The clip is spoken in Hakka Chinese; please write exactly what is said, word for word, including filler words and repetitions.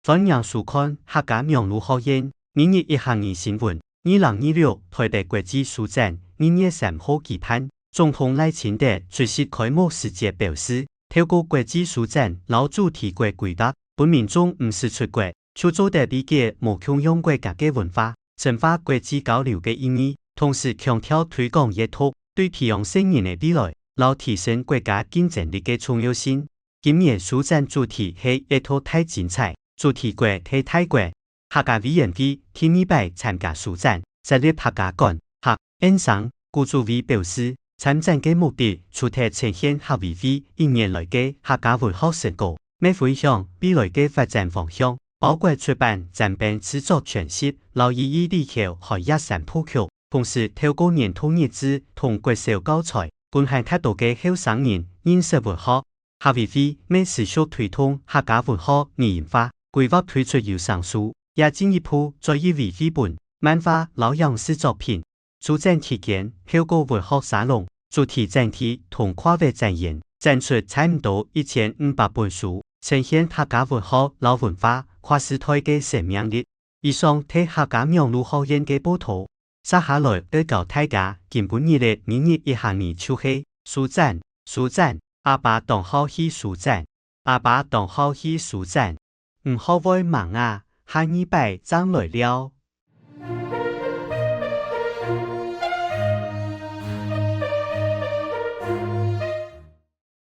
歡迎收看客家網路學院每日一客語新聞。二零二六臺北國際書展二月三號舉辦，總統賴清德出席開幕時節表示，透過國際書展摎主題國規劃，分民眾毋使出國，就做得理解無共樣國家个文化，深化國際交流个意義，同時強調推廣閱讀對培養細人个未來摎提升國家競爭力个重要性。 今年書展主題係閱讀大精彩，主題國係大國。客家委員會第二擺參加書展，設立客家館、客、𫣆城。古主委表示，參展个目的除忒呈現客委會一年來个客家文學成果，乜分享未來个發展方向，包括出版展品製作全集，摎意義力求海壓三部曲，同時透過年度日誌同國小教材，分還較多个後生人認識文學。 客委會乜持續推動客家文學語音化，規劃推出有聲書，也進一步在意為繪本、漫畫摎影視作品。書展期間，透過文學沙龍、主題展區同跨域展演，展出差毋多一千五百本書，呈現客家文學摎文化跨時代个生命力。以上係客家網路學院个報導。 接下來愛教大家今晡日个每日一客語就係書展，書展，阿爸當好去書展，阿爸當好去書展。毋好會吂啊，下二擺正來尞。